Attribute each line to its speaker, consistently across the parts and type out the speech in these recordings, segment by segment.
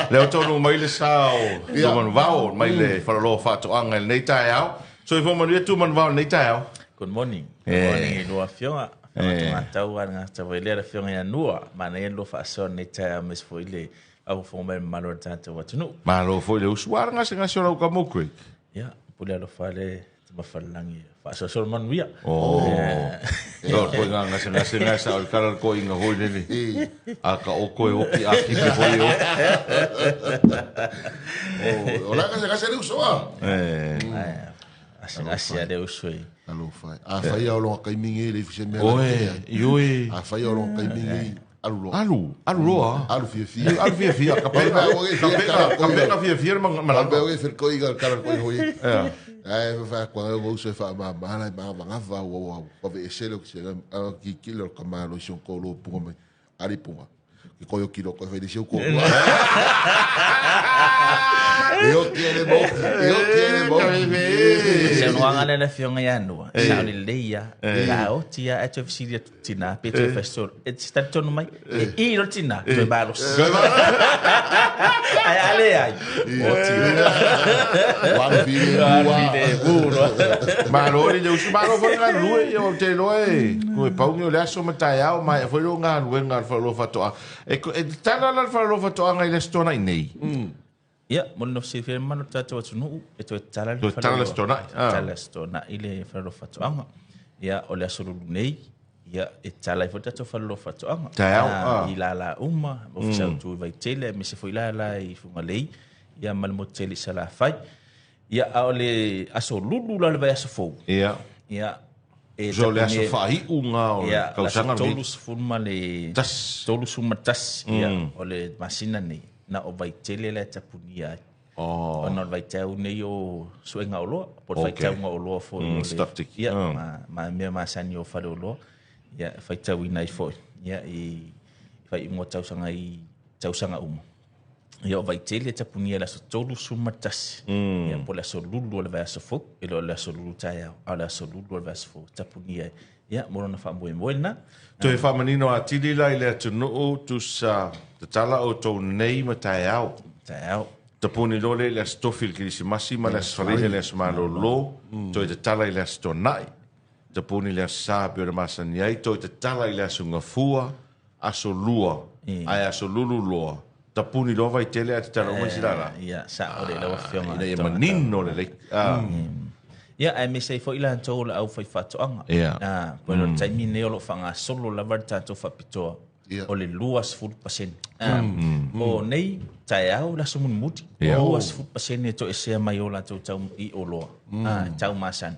Speaker 1: Lea ua taunuu mai le sa o Tumanuvao mai le Faleoloa o Faatoaga i lenei taeao. Soifua manuia Tumanuvao i lenei taeao.
Speaker 2: Good morning. Good morning i lua afioga. Faamatau a le gatau ai lea le afioga ia Nua. Manaia le lua faasoa i lenei taeao aemaise foi le faafofoga mai a le mamalu o le tatou atunuu.
Speaker 1: Malo foi le usu. Ua a le gasegase o lau tama o Craig?
Speaker 2: Ia, pule alofa le Tamafalelagi faasoasoa le manuia.
Speaker 1: Oh. So, koe ngā gasegase ngā sa o le kala le koinga hoi lele. A ka o koe oki a kipi hoi e oki.
Speaker 3: Oh, o la gasegase le uso a.
Speaker 1: Eh.
Speaker 2: Gasegase a le uso e.
Speaker 3: Alofa. A fai o longa kaimingi le fise mea.
Speaker 1: Oe, ioi.
Speaker 3: A fai o longa kaimingi alu loa.
Speaker 1: Alu, alu loa.
Speaker 3: Alu fiafia.
Speaker 1: Alu fiafia. Ka peka, ka peka, ka peka fiafia le malanga.
Speaker 3: Ka peka fia koi ka kala koi hoi. Ai fa kwa o uso fa ma ma la ma ma va wa wa wa ve esele ki se a ki ki lo ka ma lo sion ko lo punga mai ari punga. Ki koe o kilo koe whairi ko E o ki mo, e o ki mo.
Speaker 2: Se no anga le afioga ia Nua, sa o le lelei ia, la oti ia e toe fesili atu tina pe toe fai solo. E te talitonu mai, e i lo tina, toe malosi. Ai ale ai. Oti.
Speaker 3: Waru file
Speaker 2: mua.
Speaker 1: Malo le usu malo foi galulue ia o te iloa e koe pauni o le aso ma taeao ma e foi lo galuega a le Faleoloa Faatoaga. E e tala la le Faleoloa Faatoaga i le Aso Toonai nei.
Speaker 2: Ia, mo le nofo silafia mamalu o le tatou atunuu, e toe tatala le
Speaker 1: Toe tatala le Aso Toonai.
Speaker 2: Tatala le Aso Toonai le Faleoloa Faatoaga. Ia, o le aso Lulu nei, ia, e tatala ai foi le tatou Faleoloa Faatoaga.
Speaker 1: Taeao, ah.
Speaker 2: I lala uma, Ofisa Autu i Vaitele, aemaise foi lala i Fugalei, ia, ma le motu tele i Salafai. Ia, a o le aso Lulu la o le vaiaso fou.
Speaker 1: Ia.
Speaker 2: Ia,
Speaker 1: e So, le aso faaiuga o le tausaga
Speaker 2: lenei. Ia, le aso 30 ma le 31, ia, o le masina nei. Na o Vaitele la e tapunia ai.
Speaker 1: Oh.
Speaker 2: Ona o le vaitau nei o suega oloa, po o le
Speaker 1: Okay.
Speaker 2: faitauga oloa foi o le,
Speaker 1: Stock tick.
Speaker 2: ia, ma, ma mea masani o faleoloa, ia, e faitauina ai foi, ia, i faaiuga o tausaga i tausaga uma. Ia, o Vaitele e tapunia i le aso 31, ia, po o le aso Lulu o le vaiaso fou, e le o le aso Lulu taeao, a o le aso Lulu o le vaiaso fou e tapunia ai. Ia, mo lona faamoemoe lena.
Speaker 1: Toe faamanino atili la i le atunuu, tusa tatala outou nei ma taeao.
Speaker 2: Taeao.
Speaker 1: Tapuni loa lea i le Aso Tofi i le Kerisimasi ma le Aso Faraile i le Aso Malolo, toe tatala i le Aso Toonai. Tapuni i le Aso Sa pei ona masani ai, toe tatala i le Aso Gafua, Aso Lua, ae Aso Lulu loa, tapuni loa Vaitele ae tatala uma isi lala.
Speaker 2: Ia, sao lelei lau Afioga.
Speaker 1: Ina ia manino lelei.
Speaker 2: Ia, aemaise ai foi latou o le aufaifaatoaga.
Speaker 1: Ia.
Speaker 2: Po o le taimi lenei o lo o faagasolo lava le tatou faapitoa o le 20%. O nei taeao le aso mulimuli, 20% e toesea mai o latou tau i oloa, tau masani.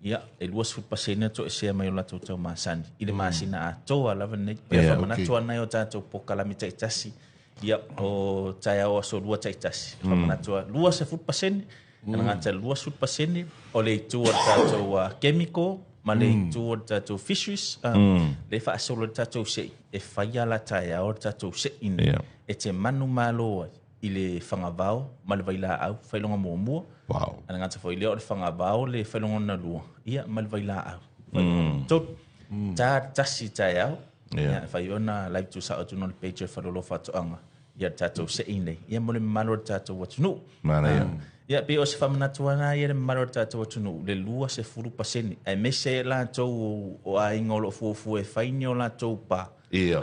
Speaker 2: Ia, e 20% e toesea mai o latou tau masani i le masina atoa lava lenei. Pei faamanatu ana ai o tatou polokalame taitasi, ia, o taeao aso lua taitasi. Faamanatu 20%, E le gata i le 20% o le itu o le tatou chemical ma le itu o le tatou fisheries, lea e faasolo ai le tatou sei, e fai lava la taeao le tatou sei nei e te manumalo ai i le fagavao ma le vailaau failoga muamua.
Speaker 1: Wow.
Speaker 2: A le gata foi i lea o le fagavao le failoga lona lua, ia ma le vailaau failoga lona tolu. Ta le tasi taeao, ia, e fai ona live tuusao atu i luga o le page o le Faleoloa Faatoaga ia le tatou sei nei, ia mo le mamalu o le tatou atunuu.
Speaker 1: Manaia.
Speaker 2: Ia, pei o se faamanatu lava ia le mamalu o le tatou atunuu, le 20%, aemaise ai latou o aiga o lo o fuafua e fai ni o latou pa.
Speaker 1: Ia.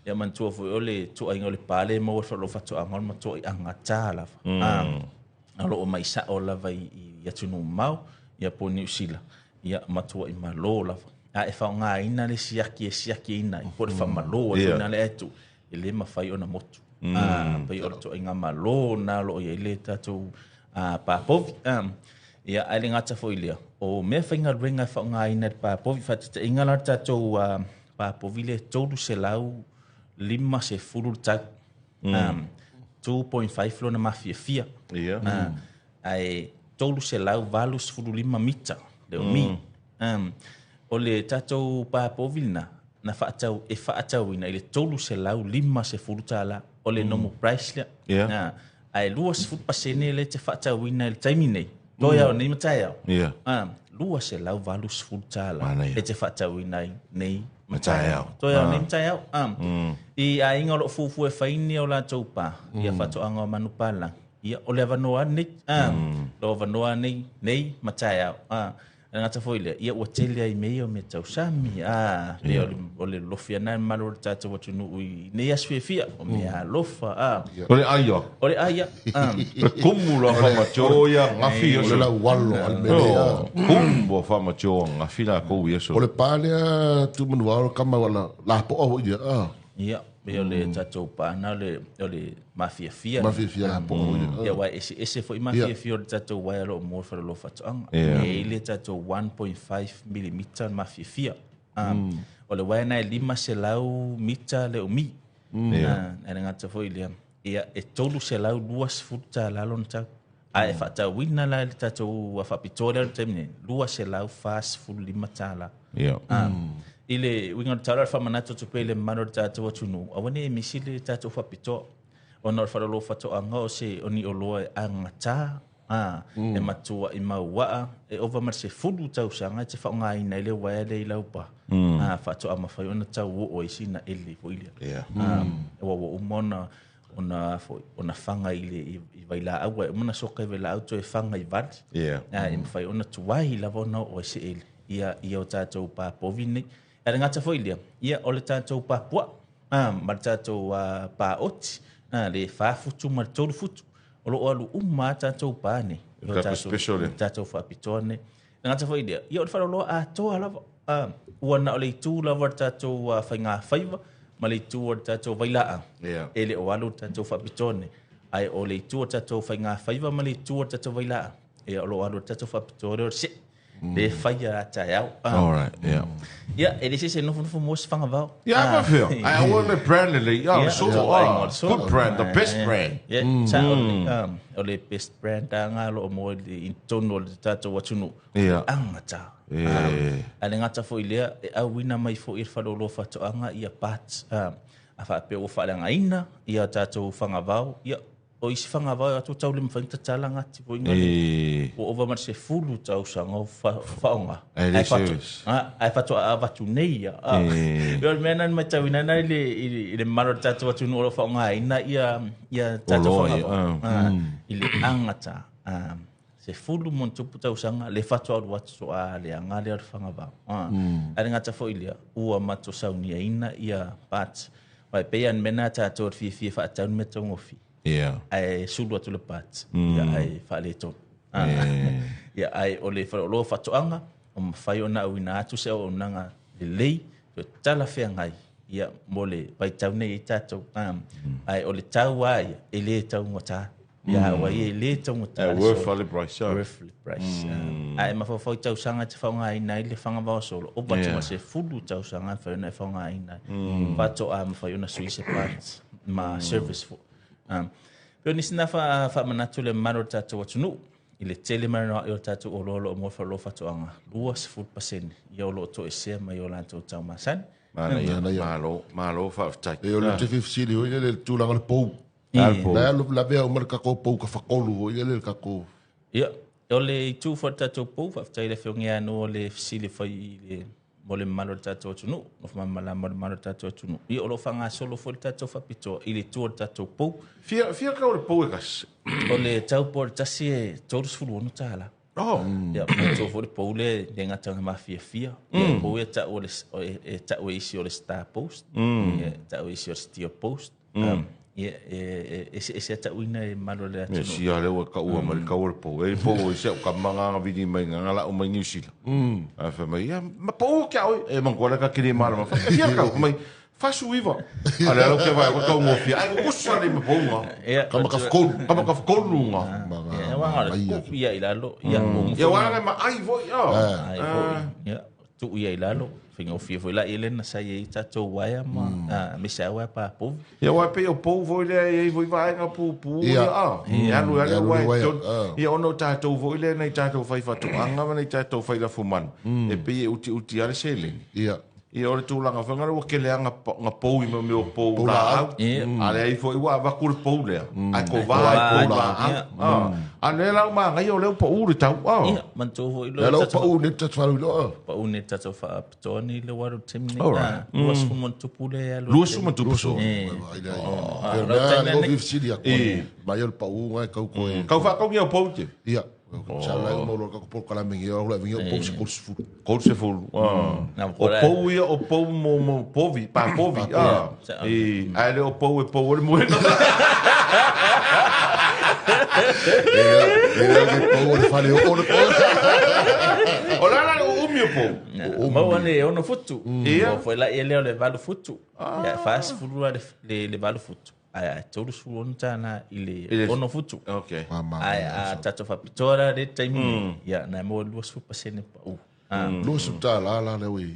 Speaker 2: Ia manatua foi o le ituaiga o le pa lea e maua i le faatoaga o le matuai agata lava. O lo o mai sao lava i atunuu mamao, ia po o Niu Sila, ia matuai malo lava. A e faaaogaina le siaki e siakiina ai, po o le faamalo atu i le atu, e le mafai ona motu. Pei o le ituaiga malo lena o lo o i ai le tatou pa povi. Ia, ae le gata foi i lea, o mea faigaluega e faaaogaina e le pa povi, faataitaiga la le tatou pa povi lea e 350 le tau. 2.5 lona mafiafia. Ae 385 mita le umi. O le tatou pa povi lena, na faatau, e faatauina i le $350, o le normal price lea. Ae 20% lea e te faatauina i le taimi nei, toe ao nei ma taeao. $280 e te faatauina ai nei. Ma taeao. Toe ao nei ma taeao. I aiga o lo o fuafua e fai ni o latou pa, ia faatoaga o manupapalagi, ia o le avanoa lava lenei. O lo avanoa nei, nei ma taeao. E le gata foi i lea, ia ua tele ai mea ia o mea tau sami, pei o le lolofi lava lena e mamalu o le tatou atunuu i nei aso fiafia, o mea alofa.
Speaker 1: O le ai a.
Speaker 2: O le ai a.
Speaker 1: E kumu loa faamatio ia gafi
Speaker 3: O le laualo a le mea lea.
Speaker 1: Kumu loa faamatio gafi lakou i aso.
Speaker 3: O le pa lea Tumanuvao o le tama ua lapoa foi ia.
Speaker 2: Ia, pei o le tatou pa lena o le mafiafia.
Speaker 3: Mafiafia lapoa foi
Speaker 2: ia. Ia, aua e eseese foi mafiafia o le tatou uaea o lo o maua i le faleoloa faatoaga. E i ai le tatou 1.5 milimita mafiafia. O le uaea lena e 500 mita le umi. Ae le gata foi i lea, ia e $320 lona tau. Ae faatauina la i le tatou faapitoa lea i le taimi nei, $245.
Speaker 1: Ia.
Speaker 2: I le uiga o le tala, o le faamanatu atu pea i le mamalu o le tatou atunuu, aua ne i misi le tatou faapitoa. Ona o le faleoloa faatoaga o se o ni oloa e agata, e matuai mauaa, e ova ma le 10 tausaga e te faaaogaina ai le uaea lea i lau pa. Faatoa mafai ona tau oo ai sina ele foi lea. Aua ua uma ona ona foi ona faga i le i vailaau, e uma ona soka i vailaau toe faga i vali. E mafai ona tuai lava ona oo ai se ele ia i o tatou pa povi nei. Ae le gata foi i lea, ia o le tatou pa puaa ma le tatou pa oti, le 4 futu ma le 3 futu, o lo o alu uma lava tatou pa nei i o tatou, tatou faapitoa nei. Le gata foi i lea, ia o le faleoloa atoa lava, ua na o le itu lava o le tatou faigafaiva ma le itu o le tatou vailaau, e le o alu le tatou faapitoa nei. Ae o le itu o le tatou faigafaiva ma le itu o le tatou vailaau, ia o lo o alu le tatou faapitoa lea o le see, le faia a taeao.
Speaker 1: Alright, yeah.
Speaker 2: Ia, e le se se nofonofo mo se fagavao.
Speaker 1: Ia, faafefea. Ae aua le brand lelei. Ia, o le solo, good brand, the best brand.
Speaker 2: Ia, o le best brand lava o lo o maua i totonu o le tatou atunuu.
Speaker 1: Ia.
Speaker 2: Agata. Ae le gata foi i lea, e auina mai foi e le faleoloa faatoaga ia parts, a faapea ua faaleagaina ia tatou fagavao, ia o isi fagavao e o atu tau le mafai ona tatala gati foi na ua ova ma le 10 tausaga o faaaoga.
Speaker 1: Ae le service.
Speaker 2: Ae faatoa avatu nei ia. O le mea lena na matauina ai i le mamalu o le tatou atunuu o lo o faaaogaina ia tatou fagavao i le agata. 10 ma ona tupu tausaga le faatoa alu atu toa leaga lea o le fagavao. Ae le gata foi i lea, ua matou sauniaina ia parts. Aua e pei lava o le mea lena a tatou e fiafia e faatau ni mea taugofie. Ae sulu atu le parts, ia ae faaletonu. Ia ae o le faleoloa faatoaga, ua mafai ona auina atu se auaunaga lelei, toe talafeagai ia mo le vaitau nei ai tatou. Ae o le tau lava ia, e le taugata. Ia ua ia e le taugata.
Speaker 1: E worth le price.
Speaker 2: Worth le price. Ae mafaufau i tausaga e te faaaogaina ai le fagavao solo, ova atu ma le 10 tausaga e mafai ona e faaaogaina ai. Faatoa mafai ona sui se parts ma service foi. Pei o nisi na faamanatu i le mamalu o le tatou atunuu i le tele ma le anoa'i o le tatou oloa o lo o maua i faleoloa faatoaga, 20% ia o lo o toesea mai o latou tau masani.
Speaker 1: Manaia, malo, malo faafetai.
Speaker 3: E o le te fesili foi lele i le tulaga o le pou. La e alu lavea uma le tatou pou tafatolu foi lele le tatou.
Speaker 2: Ia, o le itu foi o le tatou pou, faafetai i le Afioga ia Noa le fesili foi i le mo le mamalu o le tatou atunuu, nofo malamalama o le mamalu o le tatou atunuu. Ia, o lo o faagasolo foi le tatou faapitoa i le itu o le tatou pou.
Speaker 1: Fia, fia tau o le pou e tasi?
Speaker 2: O le tau pou e tasi e $36.
Speaker 1: Oh.
Speaker 2: Ia, manatua foi le pou lea e le gata ina mafiafia. Ia, o pou ia e tau o le, e tau e isi o le star post, ia, e tau e isi o le steel post. Ia, e eseese lava tauina e mamalu o le atunuu.
Speaker 1: Mea sia lea ua taua mai le tau o le pou. E i ai pou o si au tama na vili mai na lau mai Niu Sila. Ae fai mai, ia, ma pou ke au. E manatua lea ka kili malama. Fai, e fia tau? Fai mai, 49. A lea lau ke vai, ua taugofie. Ai, ua kusa nei ma pou nga.
Speaker 2: Ia,
Speaker 3: Ka makafukolu.
Speaker 1: Ka makafukolu nga.
Speaker 2: Ia, ua ngā le kupu ia i lalo. Ia, ua
Speaker 1: Ia, ua nga ma ai foi.
Speaker 2: Ai foi. Ia, tuu ia i lalo, faigofie foi la ia lena sa i ai tatou uaea ma aemaise lava uaea papovi.
Speaker 1: Ia aua e pei o pou foi lea e i ai foi vaega pupu ia a, e alu e alu uaea i totonu. Ia ona o tatou foi lea nai tatou faifaatoaga ma nai tatou failafumanu, e pei e utiuti lava le seleni. Ia o le tulaga foi lea ua tele lava na pou i mea o pou laau. A leai foi ua avatu le pou lea, ae kova i pou laau. A o lea la ua manaia o lea ua pau le tau.
Speaker 2: Ia, manatua foi
Speaker 3: lea ua pau nei le tatou faalauiloa.
Speaker 2: Pau nei le tatou faapitoa nei le ua alu i le taimi nei. 20 ma ono tupu lea e alu.
Speaker 1: 20 ma tupu so.
Speaker 3: O lea fesili atu, mai o le pau e tau
Speaker 1: koe. Kau whaakaungi au pou te?
Speaker 3: Ia. Sa lai uma loa ka polokalame ngi o la vingi o pou se 30.
Speaker 1: 30. O pou ia o pou mo mo povi, pa povi. E ai le o pou e pou o le moena.
Speaker 3: E e ke pou o le fale o le pou.
Speaker 1: O la la o umi o pou.
Speaker 2: Maua le 6 futu. Ia. Foi la ia lea o le 8 futu. Ia 40 le 8 futu. Ae $36 i le 6 futu.
Speaker 1: Okay.
Speaker 2: Ae a tatou faapitoa la le taimi, ia na maua 20% pau.
Speaker 3: $20 la le ui.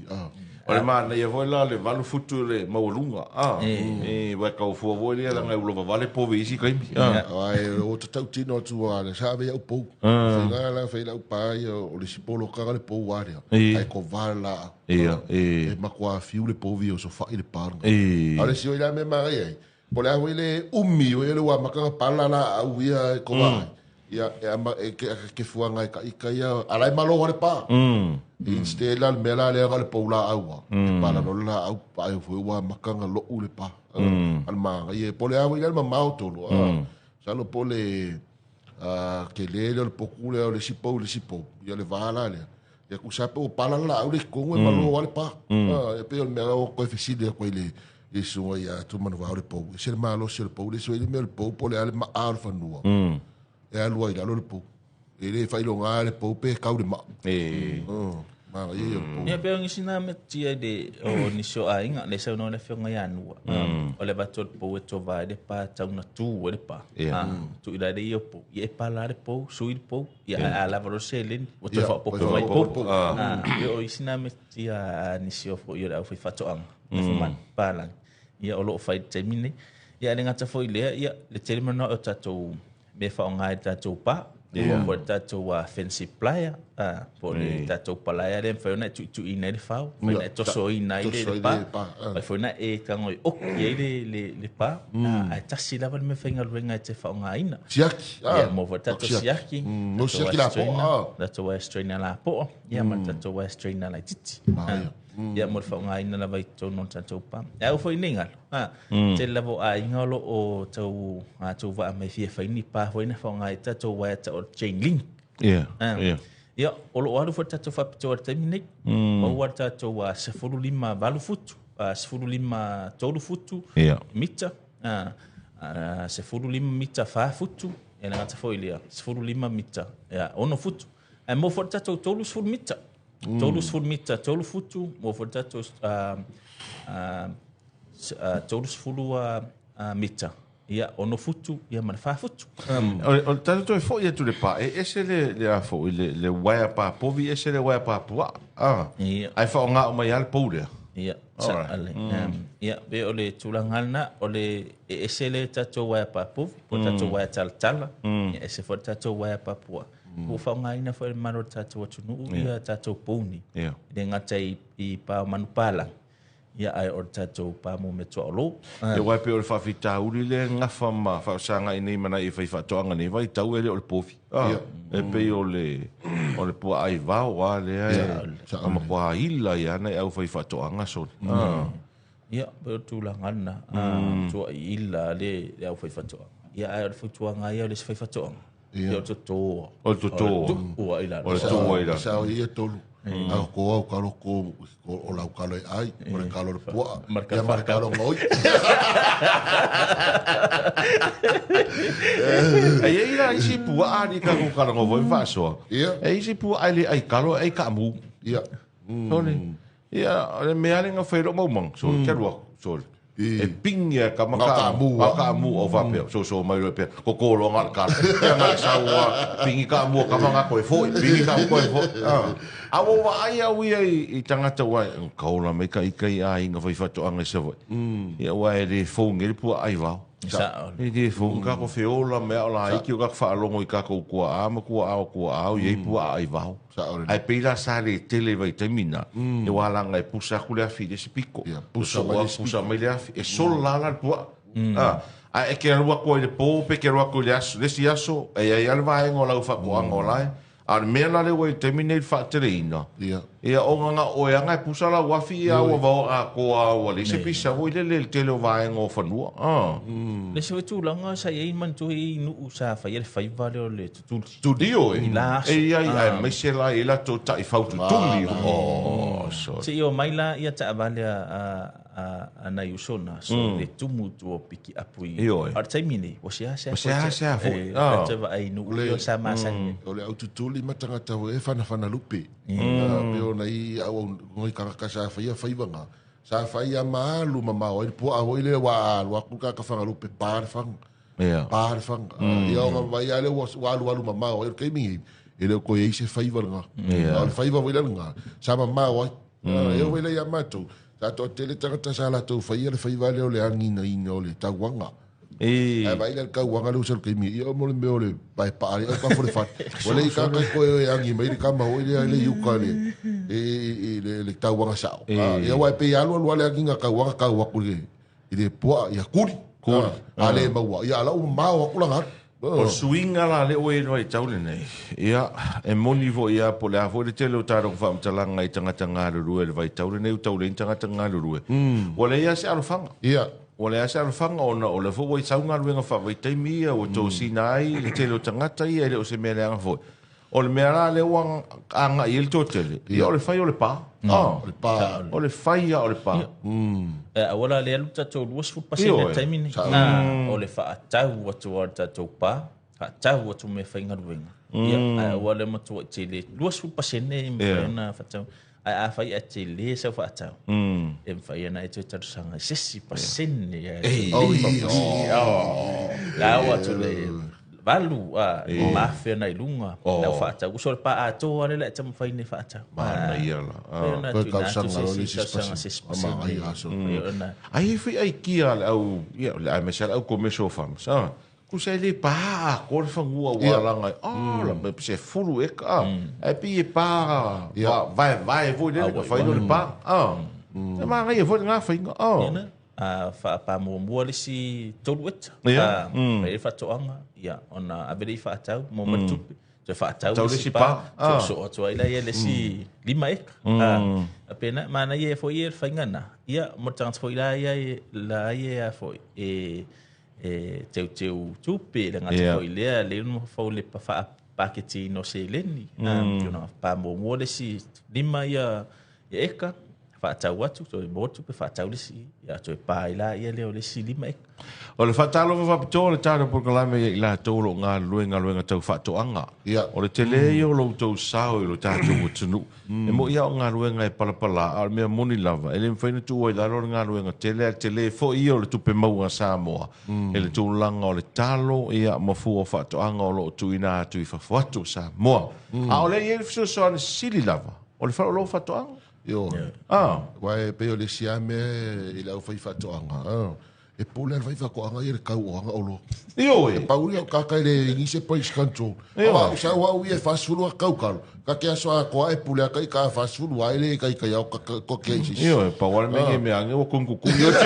Speaker 1: O le manaia foi la le 8 futu le maualuga. E wai kau fua foi lea langa e ulova vale povi isi kaimi.
Speaker 3: Ai o te tau tino atu a le sa ve au pou. Fai la fai la pa ia o le sipolo ka le pou a lea. Ai ko vala.
Speaker 1: Ia,
Speaker 3: e. E makoa fiu le povi o so fai le panga. A le si o ila me mai ai. Po le awe le umi o le wa maka pala la au ia e ko vai. Ia e ama e ke fuanga e ka ika ia ala e malo le pa. Instead la me la le le pou la au. E pala no la au pa e fu wa maka lo u le pa. Al ma ia po le awe le mamao tolo. Sa lo po le ke le le poku le le sipo le sipo. Ia le vala le. Ia ku sa po pala la au le kongo e malo le pa. E pe o me o ko fesile ko ile i sunga ia tu manu vau le pou. Se le malo se le pou le so ile me le pou po le ale ma al fanua. E alua i lalo le pou. E le whailonga le pou pe kau le ma.
Speaker 1: E.
Speaker 3: Ma ia ia le pou.
Speaker 2: Ia pe o ngisi na me tia le o nisio a inga le sau no le fionga ia nua. O le vato le pou e tova le pa tau na tu o le pa. Tu ila le ia pou. Ia e pa la le pou, sui le pou. Ia a lava ro se len. O te wha po mai pou. Ia o isi na me tia nisio fo ia le au whai whatoanga. Le whamana, palangi. Ia o loo whai te mine. Ia le ngata foi lea, ia le tele mana o tātou me whaonga i tātou pa. Po le tātou fancy plier. Po le tātou palaia le mwhai ona e tuitui nei le whao. Mwhai ona e toso i nei le pa. Mwhai ona e kangoi oki ai le pa. Ai tasi lava le me whainga luenga e te whaonga aina.
Speaker 3: Siaki.
Speaker 2: Ia mo fo tātou siaki.
Speaker 3: Mo siaki la poa.
Speaker 2: Tātou wire strainer la poa. Ia ma tātou wire strainer la titi. Ia mo le whaonga lava i tōnu o tātou pa. E au foi nei ngalo. Te lavo a inga o o tau tau waa mai fia whaini pa foi na whaonga i tātou waia ta o chain link.
Speaker 1: Ia, ia.
Speaker 2: Ia, o lo alu foi tātou whapitoa te taimi nei. Maua tātou 15 futu, 15 futu, mita, 15 mita 4 futu, e na ngata foi lea, 15 mita, 6 futu. E mo foi tātou 30 mita. 30 mita, 3 futu, mo foi tātou 30 mita. Ia, 6 futu, ia mana 4 futu.
Speaker 1: O tātou e foi atu le pa, e ese le a foi, le waia pa povi, ese le waia pa pua. Ai wha o ngā o mai ale pou lea.
Speaker 2: Ia, sa ale. Ia, be o le tūlangana, o le ese le tātou waia pa povi, po tātou waia talatala, ia ese foi tātou waia pa pua. Ko whaonga foi le maro tātou atunuu, ia tātou pouni. Le ngata i pā o manupala. Ia ai o tātou pā mo me tua o lō.
Speaker 1: Ia wai pe o le whawhita uri le ngawha ma whaosanga i nei mana i whai whaatoanga nei vai tau ele o le pōwhi. E pe o le pua ai vao a lea e ama kua ila ia na e au whai whaatoanga so.
Speaker 2: Ia pe o tūlangana tua i ila le au whai whaatoanga. Ia ai o le whautuanga ia o le whai whaatoanga. Ia o te tōa.
Speaker 1: O te tōa.
Speaker 2: O le tuua i lalo.
Speaker 1: O le tuua i lalo.
Speaker 3: Sa o ia tolu. A ko au kalo ko o lau kalo e ai, o le kalo le pua. Ia ma le kalo ngoi.
Speaker 1: E ia ila isi pua a ni ka ko kalo ngoi whaasoa. E isi pua ai le ai kalo ai ka mu.
Speaker 3: Ia.
Speaker 1: Sole. Ia, le mea le ngā whairo maumang. So, kia rua. Sole. E pingi a ka maka mu o whapea. So so mai roe pea. Ko kōro ngā kala. Ia ngā saua pingi ka mua ka manga koe foi. Pingi ka koe foi. A ua vaai au ia i tagata ua kaola mai ka ika i aiga faifaatoaga i Savaii. Ia aua e le fou nei le puaa aivao. E le fou kako feola mai ao laiti o kako faalogo i kakou tuaa ma tuaa o tuaa o i ai puaa aivao. Ae pei la sa le tele i vaitaimi na, e ua alaga e pusa atu le afi i le isi pito. Pusa pusa mai le afi, e solo la la le puaa. Ae e te alu atu ai i le po pe te alu atu i le aso, le isi aso, e i ai lava le vaega o lau faatoaga o la e. A o le mea la lea ua i le taimi nei le faateleina, ia ona na o oe lava e pusa lau afi ia ua vao atoa ua leai se pisa foi lele i le tele o vaega o fanua.
Speaker 2: Le isi foi tulaga sa i ai manatua i nuu sa faia le faiva lea o le tutuli.
Speaker 1: Tutuli ioe. I la aso. E i ai, aemaise la e i ai latou taifau tutuli. Oh, sorry.
Speaker 2: Se i omai la ia taavale a nai uso na, so le tumu tua o pikiapu i.
Speaker 1: Ioe.
Speaker 2: A o le taimi nei, ua seasea
Speaker 1: foi. Ua seasea foi.
Speaker 2: E toe vaai i nuu ia sa masani ai.
Speaker 3: O le au tutuli ma tagata foi e whanawhana lupe. Pe ona i au au tagata sa whaia whaiwanga. Sa whaia maalu mamao ai le puaa foi lea ua alu aku ka ka whangalupe pa le whanga. Pa le whanga. Ia ona vai ale ua alu alu mamao ai le taimi e le o koe ai se whaiwa nga. O le whaiwa foi lea nga. Sa mamao ai. E o wele ia mātou. Sa toa tele tagata sa latou whaia le whaiwa lea o le angina ina o le tauanga. Ae vai le kauanga le usa le taimi ia mo le mea o le pae paa le au ka fole fale. Ua le i ka kai koe e angi mai le kama hoi lea le iuka le le le tauanga sao. Ia wa e pei alu alu ale anginga kauanga kau aku le i le puaa ia kuli.
Speaker 1: Kuli.
Speaker 3: A le maua ia ala u mao aku langa.
Speaker 1: O le suiga la lea ua i ai le vaitau lenei, ia, e moni foi lava po o le a foi le tele o tatou faamatalaga i tagata galulue i le vaitau lenei ua tau leai ni tagata galulue, ua leai lava se alofaga. Ua leai lava se alofaga ona o lea foi ua sau galuega faavaitaimi ia ua tosina ai le tele o tagata ia, e le o se mea leaga foi. O le mea la lea ua agai i ai le toatele, ia o le fai o le pa.
Speaker 3: O le pa.
Speaker 1: O le fai lava o le pa.
Speaker 2: Aua la lea alu tatou 20% i le taimi nei. O le faatau atu lava o le tatou pa, faatau atu meafaigaluega. Ia, ae aua le matuai tele. 20% e mafai ona faatau. Ae afai ae tele sau faatau, e mafai ona e toe talosaga i se isi pasene. La ua atu le valu, 5,000 ana i luga, lau faatau. Uso le pa atoa lea la e taumafai nei faatau.
Speaker 1: Manaia la.
Speaker 2: Mafai ona tuuina atu se isi talosaga se isi pasene.
Speaker 1: Ai e fai aikia a le au, ia, aemaise lava le au commercial farmers. Tusa e le pā atoa le fanua ua alaga ai, oh, la me se fulu eka, ah. Ae pei e pā, vaevae foi lele, ka fai lea o le pā, ah. E manaia foi lena faiga, ah.
Speaker 2: Ia na, faapā muamua le isi 3 eka, fai ai le faatoaga, ia, ona ave lea i faatau, maua mai le tupe, toe faatau le isi pā, toe soo atu ai la ia le isi 5 eka. Faapena, manaia foi ia le faiga na, ia, mo le tagata foi la ia, la ia foi, e, e teuteu tupe le gata foi lea le ona fau le faapaketiina o seleni. Ona pa muamua le isi 5 ia eka, faatau atu, toe maua tupe, faatau le isi, ia toe pa ai la ia lea o le isi 5 eka.
Speaker 1: O le faatalofa faapitoa o le tatou polokalame ia i latou o lo o galulue i galuega tau faatoaga. O le tele ia o lo outou sao i lo tatou atunuu. E moi lava o galuega e palapala, a o le mea moni lava, e le mafai ona tuua i lalo le galuega tele, ae tele foi ia o le tupe maua a Samoa i le tulaga o le talo ia ma fua o faatoaga o lo o tuuina atu i fafo atu o Samoa. A o lea e i ai le fesoasoani sili lava, o le faleoloa o faatoaga.
Speaker 3: Ioe. Aua e pei o le isi lava mea i le aufaifaatoaga, e pule lava le faifaatoaga ia i le tauoaga oloa.
Speaker 1: Ioe.
Speaker 3: E pau ia o kaka e le i se price control. Aua au sau au ia e 40 a kaukalo, ka ke aso atoa e pule aka i ka 40 a e le kai kai au ka ko ke ai sisi.
Speaker 1: Ioe, pau lava le mea nge mea ange ua kungukumi o te.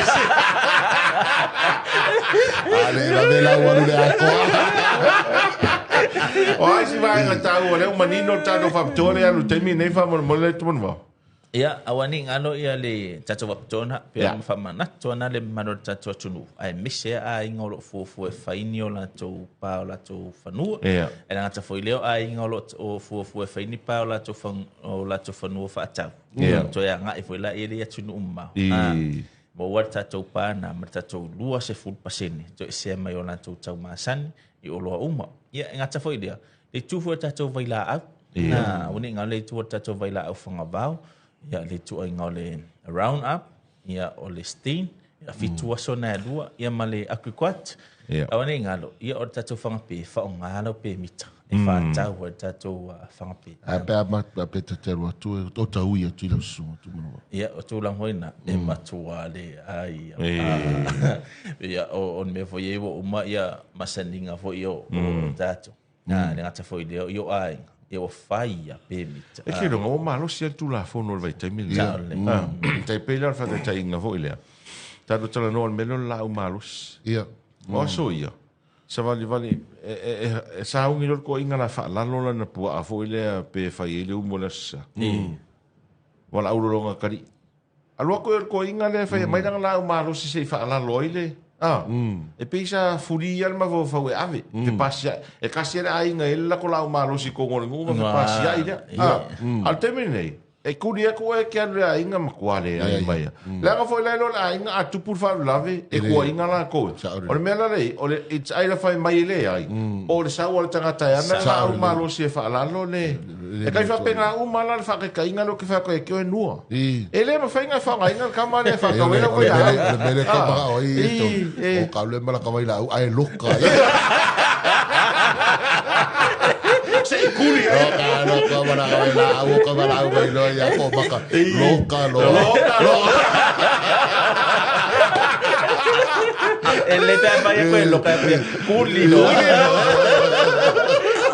Speaker 3: A le vave lau alu le atoa.
Speaker 1: O ai si vaega taua lea ua manino le tatou faapitoa lea alu i le taimi lenei faamolemole le Tumanuvao.
Speaker 2: Ia, aua ne i galo ia le tatou faapitoa na, pei ona faamanatu ana le mamalu o le tatou atunuu, aemaise lava aiga o lo o fuafua e fai ni o latou pa o latou fanua. E le gata foi i lea o aiga o lo o fuafua e fai ni pa o latou o latou fanua faatau. Toe agai foi la i le atunuu mamao. Maua le tatou pa na ma le tatou 20% toesea mai o latou tau masani i oloa uma. Ia, e gata foi i lea, le itu foi o le tatou vailaau. Na, ua ne i galo le itu o le tatou vailaau fagavao, ia le ituaiga o le round up, ia o le steam, ia 7 aso na e lua, ia ma le aquiquat. Aua nei galo, ia o le tatou fagapē, faaaoga lau pemita e fa'atau ai le tatou fagapē.
Speaker 3: Ae pe a ma pe ta te alu atu e o taui atu i lau susuga Tumanuvao.
Speaker 2: Ia, o tulaga foi lena, e matua leai. Ia, o le mea foi ia ua uma ia masaniga foi ia o tatou. E le gata foi i lea, i o aiga, ia ua fai ia pemita.
Speaker 1: E te iloga ua malosi lava le Tulafono i le vaitaimi lenei.
Speaker 2: Sao lelei.
Speaker 1: E tai pei la o le faataitaiga foi lea, tatou talanoa i le mea lea o le laau malosi. O aso ia, savalivali, e sauni loa le toeaina la faalalo lana puaa foi lea pe fai ai le umu o le Aso Sa. Valaau lologa kalii. Alu atu le toeaina lea e fai mai lana laau malosi se i faalalo ai le... E pei sa fuli ia le mafaufau e ave, fepasiai. E kasi le aiga e le lako laau malosi i totonu o le nuu ma fepasiai lea. A o le taimi lenei, e kuli atu oe ke alu le aiga matua leai mai. Leaga foi la le aiga a tupu le faalavelave, e kuaina latou. O le mea la lea, o le it's either fai mai e leai, o le sau a le tagata e ana le laau malosi e faalalo le... E kai faapena uma la le faataitaiga lea ou te fai atu ai e te oe nua. E le mafai ona faaaogaina le kama lea e faatau ai lau vailaau.
Speaker 3: O le mea lea e tau manao ai e o ka alu e malaka vailaau ae loka ai.
Speaker 1: Se i kuli ai.
Speaker 3: O ka loka malaka vailaau, o ka valaau mai loa ia po maka. Loka loa.
Speaker 1: Loka loa.
Speaker 2: E le pe fai e loka e kuli loa.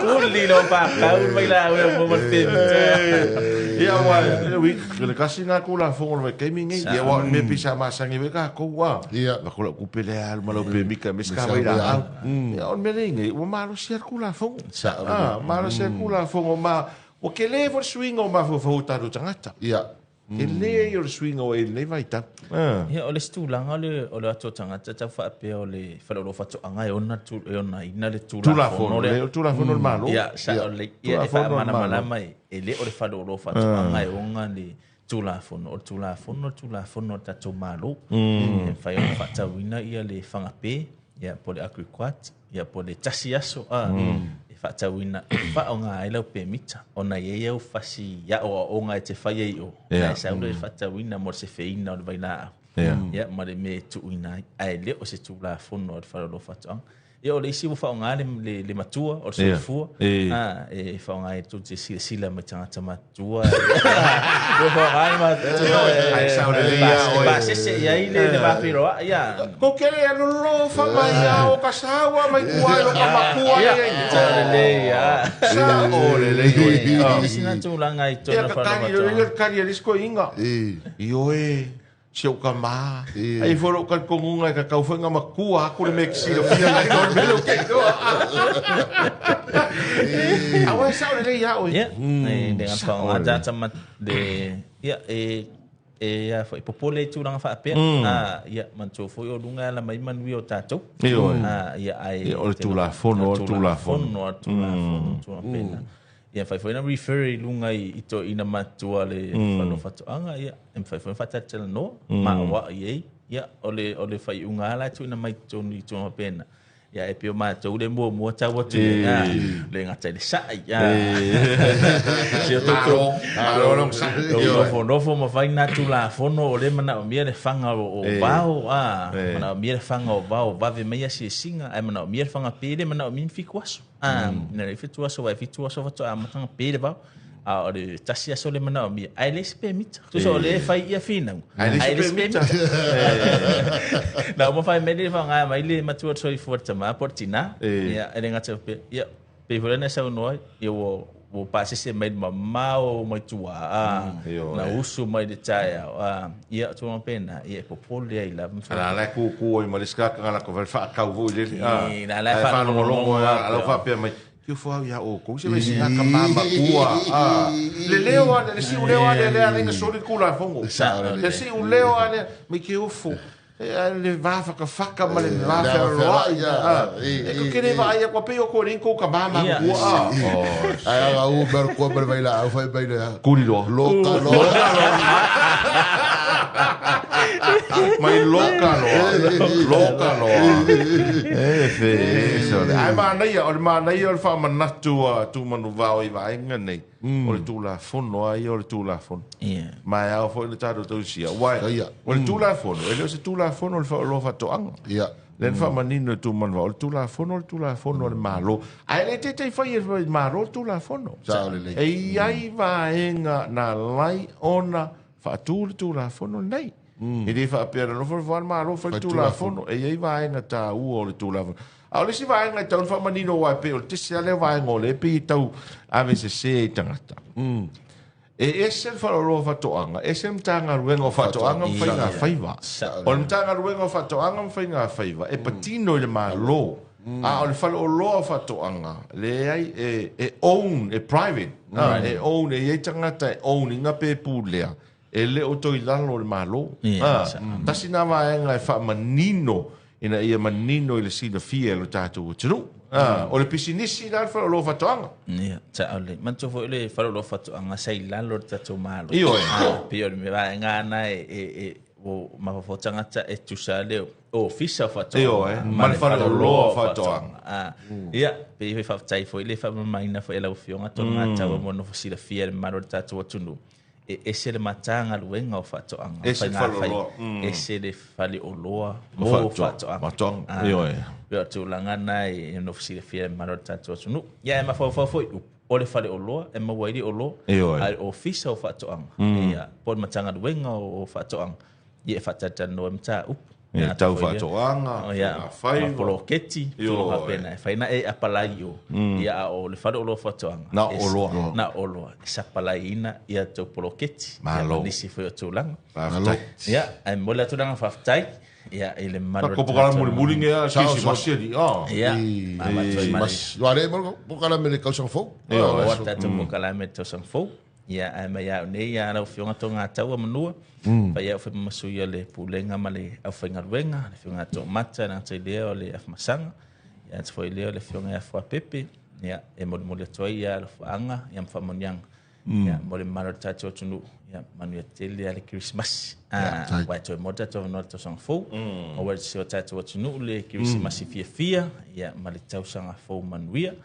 Speaker 2: Kuli loa pa kau mai la e mo ma te.
Speaker 1: Ia wa wi le kasi na kula fongo le vaitaimi nei. Ia wa me pisa masangi ve ka ko wa. Va kula kupe le alu malo pe mika me ska vai la. Ia o me le ngai o malo sia kula fongo. Malo sia kula fongo ma o ke le fo swing o ma fo fo taru tangata.
Speaker 3: Ia.
Speaker 1: Ke le i o le suiga o e lenei vaitau.
Speaker 2: Ia, o le isi tulaga o le ato tagata tau faapea o le faleoloa faatoaga e ona e onaina le Tulafono lea.
Speaker 1: O le Tulafono o le Malo.
Speaker 2: Ia, sao lelei. Ia, e faamalamalama e le o le faleoloa faatoaga e ona le Tulafono. O le Tulafono o le Tulafono a le tatou Malo. E mafai ona faatauina ia le fagapē, ia, po o le agriquat, ia, po o le tasi aso, e faatauina e faaaoga ai lau pemita, ona e i ai au fasi aoaoga e te fai ai i o, ae sau lea e faatauina mo le sefeina o le vailaau, ia, ma le mea e tuuina ai, ae le o se Tulafono a le faleoloa faatoaga. Ia, o le isi ua faaaoga le matua o le soifua, e faaaoga ai tou te silasila mai tagata matutua. Ua faaaoga le matua e pasese i ai le vafeiloai. Ia.
Speaker 1: Ko ke le alolofa mai a o ka saua mai tua i lo ka makua
Speaker 2: ia. Sao lelei ia.
Speaker 1: Sao lelei.
Speaker 2: Ia sina tulaga i totonu o
Speaker 1: faleoloa faatoaga. Ia ka kari e le isi toeaina. Ioe. Si ou ka ma. Ai foi lou talitonuga e tatau foi ona matua atu le mea e te silafia ai o le mea lea ou te iloa. Aua e sao lelei ia oe.
Speaker 2: Ia, e le gata faaaoga tagata ma le ia e e a foi popole i tulaga faapea. Ia manatua foi o luga e ala mai manuia o tatou.
Speaker 1: Ioe.
Speaker 2: Ia ae
Speaker 1: o le Tulafono, o le Tulafono.
Speaker 2: O le Tulafono, tulaga faapena. Ia mafai foi ona refer i luga i toeaiina matutua le faleoloa faatoaga, ia e mafai foi ona faatalatalanoa ma aoai i ai. Ia o le o le faaiuga lava la e tuuina mai i totonu i tulaga faapena. Ia e pei o matou le muamua tau atu i ai, le gata i le sa'i. Si o tatou
Speaker 1: Malo le sa'i.
Speaker 2: Nofonofo ma fai nā Tulafono o lea e manaomia le faga o vao, manaomia le faga o vao vave mai asiasiga, ae manaomia le faga pe le manaomia ni 7 aso. Na le 7 aso, ae 7 aso faatoa amata ona pe le vao. A o le tasi aso le manaomia, ae le isi pemita. Tusa o le fai ia finauga,
Speaker 1: ae le isi pemita.
Speaker 2: Na uma fai mai le faaaoga mai le matua o le soifua le tama po o le tina. Ia, e le gata faapea, ia, pei foi lea na saunoa ai, ia ua ua pasese mai le mamao mai tua, na usu mai le taeao, ia, tulaga faapena, ia e popole ai lava.
Speaker 1: A la e kuku ai ma le isi tagata na latou fai faatau foi lele,
Speaker 2: Na la e
Speaker 1: faalogologo a la ua faapea mai, Ki fo au ia outou, se vaisinga ka ma makua, le leo a le, le siu leo a lea, lea ala ina soli le Tulafono. Le siu leo a lea, mai ke ofo, le va whakawhaka ma le va wheroai. E ko kere vaai a kua pei o koe kou ka ma makua.
Speaker 3: Ai aga u mer kua mer vai la au fai mai le.
Speaker 1: Kuri loa.
Speaker 3: Loka loa.
Speaker 1: Mai loka loa. Loka loa. E fe, e sole. Ai manaia, o le manaia o le whaamanatu a Tumanuvao i vaenga nei. O le Tulafono a ia o le Tulafono. Ma e ao foi le tatou tausia. Uai, o le Tulafono, e le o se Tulafono o le faleoloa faatoaga. Lea na faamanino e Tumanu o le Tulafono o le Tulafono a le Malo. Ae le taitai fai e le Malo le Tulafono.
Speaker 3: Sao lelei.
Speaker 1: E i ai vaega na alai ona faatu le Tulafono lenei. E le faapea na nofo nofo lava le Malo fai le Tulafono. E i ai vaega taua o le Tulafono. A o le isi vaega e tatau ona faamanino aua e pei o le tasi lava lea vaega o lea e pei e tau avesese ai tagata. E ese le Faleoloa o Faatoaga, ese le Matagaluega o Faatoaga ma Faigafaiva. O le Matagaluega o Faatoaga ma Faigafaiva e patino i le Malo, a o le Faleoloa o Faatoaga, leai, e, e own, e private, a, e own, e i ai tagata e own ina pe pulea, e le o toe i lalo o le Malo. A, tasi lena vaega e faamanino ina ia manino i le silafia e lo tatou atunuu. Ah, o le pisinisi la le faleoloa faatoaga.
Speaker 2: Ia, sao lelei. Manatua foi le faleoloa faatoaga sa i lalo o le tatou Malo.
Speaker 1: Ioe.
Speaker 2: Ah, pei o le vaega lena e, e, e ua mafaufau tagata e tusa le Ofisa o Faatoaga.
Speaker 1: Ioe, ma le faleoloa o faatoaga.
Speaker 2: Ah, ia, pei foi faafetai foi le faamalamalamaina foi e lau Afioga tologataua mo nofo silafia e le mamalu o le tatou atunuu. E ese le Matagaluega o Faatoaga,
Speaker 1: Ese le faleoloa.
Speaker 2: Ese le faleoloa mo faatoaga.
Speaker 1: Faatoaga, ioe.
Speaker 2: Pei o le tulaga lena e nofo silafia e le mamalu o le tatou atunuu. Ia, e mafaufau foi upu, o le faleoloa e maua ai le oloa,
Speaker 1: Ioe.
Speaker 2: a o le Ofisa o Faatoaga, ia, po o le Matagaluega o Faatoaga, ia e faatalatalanoa ai mataupu.
Speaker 1: Ia, tau faatoaga, faiga faiva.
Speaker 2: Poloketi, tulaga faapena e fai ona e apalai i o. Ia, a o le faleoloa o faatoaga.
Speaker 1: Na o oloa.
Speaker 2: Na o oloa. E sapalaiina ia tou poloketi.
Speaker 1: Malo.
Speaker 2: Ia, ma nisi foi o tulaga.
Speaker 1: Faafetai.
Speaker 2: Ia, ae momoli atu le agaga faafetai. Ia, i le mamalu o le
Speaker 1: Tatou polokalame mulimuli nei a Kerisimasi alii. Ah.
Speaker 2: Ia, avatu ai ma le.
Speaker 3: Ua le mo polokalame le tausaga fou.
Speaker 2: Ua tatou polokalame le tausaga fou. Ia, ae mai au nei ia lau Afioga Togataua Manua, fai au fai ma sui o le Pulega ma le aufaigaluega, le Afioga ia Toomata, le gata i lea o le Afamasaga, ia atu foi lea o le Afioga ia Fuapepe, ia, e molimoli atu ai ia alofaaga ia ma faamanuiaga, ia, mo le mamalu o le tatou atunuu, ia, manuia tele le Kerisimasi. Aua e toe maua le tatou avanoa i le tausaga fou, aua e si o tatou atunuu le Kerisimasi fiafia, ia, ma le tausaga fou manuia.